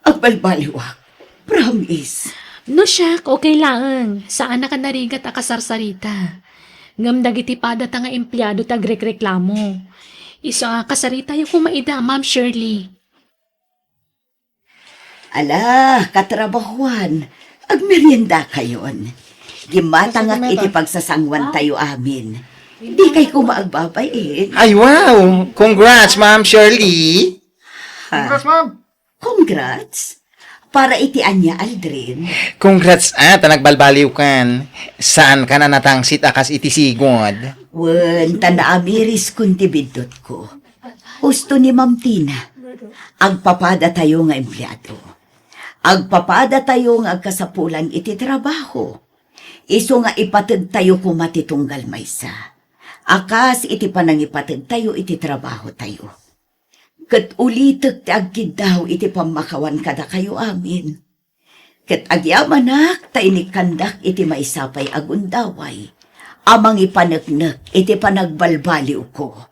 Agbalbaliwak. Promise. No siak, okay laeng. Saanak a narigat a kasarsarita. Ngem dagiti padata nga empleado ti agrekreklamo. Isu a kasaritayo koma ida, Ma'am Shirley. Ala, katrabahuan, agmeriendakayon. Gimmatangak iti pagsasanguantayo amin. Dikay koma agbabain. Ay, wow! Congrats, Ma'am Shirley! Ha? Congrats, ma'am! Congrats? Para iti ania, Aldrin? Congrats, ah, ta nagbalbaliwkan. Saankan a natangsit a kas iti sigud. Wen, ta naamiriskon ti biddutko. Husto ni Ma'am Tina. Agpapadatayo nga empleado. Agpapadatayo nga agkasapulan iti trabaho. Isu nga ipategtayo koma ti tunggal maysa a kas iti panangipategtayo iti trabahotayo. Ket ulitek ti agkiddaw iti pammakawan kadakayo amin. Ket agyamanak ta inikkandak iti maysa pay a gundaway a mangipaneknek iti panagbalbaliwko.